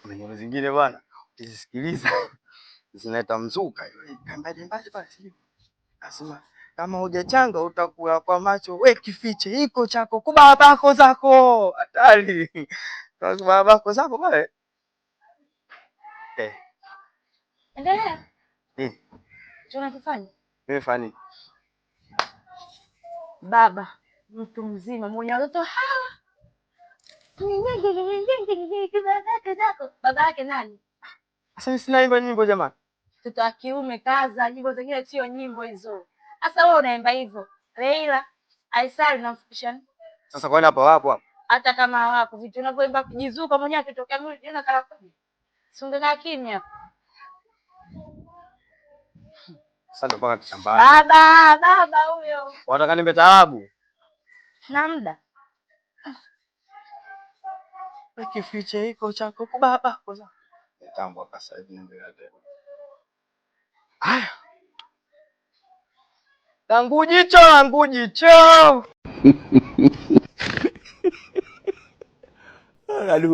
Kuna nyimbo zingine bwana, ukizisikiliza zinaleta mzuka. Kaimbaje imbaje pale sijui. Nasema kama hujachanga utakula kwa macho, we kifiche iko chako kubabako zako. Hatari. Kubabako zako pale. Eh. Endelea. Nini? Tunakifanya? Mimi fani. Baba mtu mzima mwenye watoto hawa. Baba yake nani? Sasa mimi sinaimba nyimbo jamani. Mtoto wa kiume kaza, nyimbo zingine sio nyimbo hizo. Sasa wewe unaimba hivyo. Leila, Aisali unamfikisha. Sasa kwani hapa wapo hapa? Hata kama wapo vitu unavyoimba kujizuka mwenyewe akitokea mimi tena kala. Si ungekaa kimya. Sasa ndo mpaka kishambani. Baba, baba huyo. Wataka nimbe taarabu? Na muda. Kifiche iko chako kubaba koza. Mitambo hapa sasa hivi ndio tena. Haya. Langu jicho, langu jicho.